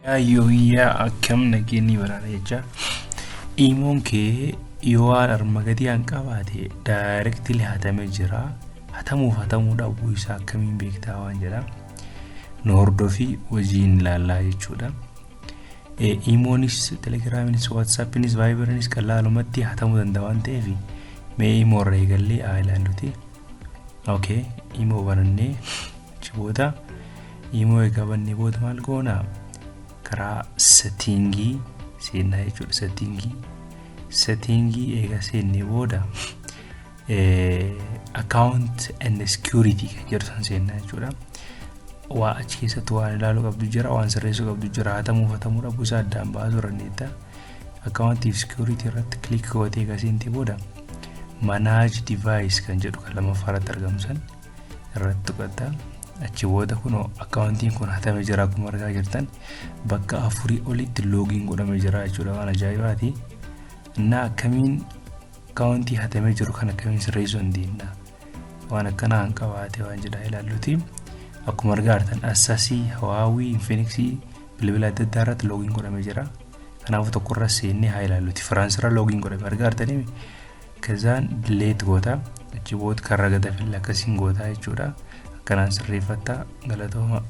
Yooyyaa, akkam nageenyi baraana jecha. Imoon kee yoo waan arma gadii han qabaate directly hatamee jira. Hatamuuf hatamuu dhabuu isaa akkamiin beektaa waan jedha. Nu hordofii, wajjin ilaallaa jechuudha. Imoonis, Telegramiinis, WhatsAppiinis, Viberiinis qalaalumatti hatamuu danda'a waan ta'eef, mee Imoo irra eegallee haa ilaalluti. Okay, Imoo banannee achi booda, Imoo egaa bannee booda maal goona? Karaa settingii seennaa jechuudha. Settingii eega seennee booda account and security kan jedhu san seennaa jechuudha. Waa achi keessatti waan ilaaluu qabdu jira, waan sirreessuu qabdu jira, hatamuuf hatamuu dhabuu isaa addaan baasuu dandeetta. Accountii fi security irratti click gootee eega seentee booda, manage device kan jedhu kan lammaffaa irratti argamu san irratti tuqatta. Achi booda kunoo accountiin kun hatamee jira. Akkuma argaa jirtan bakka afurii olitti login godhamee jira jechuudha, waan ajaa'ibaati. Innaa akkamiin accountii hatamee jiru kan akkamiin sirreessuu dandeenya? Waan akkanaa hin qabaate waan jedhaa ilaalluti. Akkuma argaa jirtan Asusii, Huawei, Infinixii, bilbila adda addaa irratti login godhamee jira. Kanaafuu tokkorra seennee haa ilaalluti. Firaansirra login godhame argaa jirtanii. Kazaan delete goota. Achi booda karra gadafille akkasiin gootaa jechuudha. Akkanaan sirreeffatta, galatooma.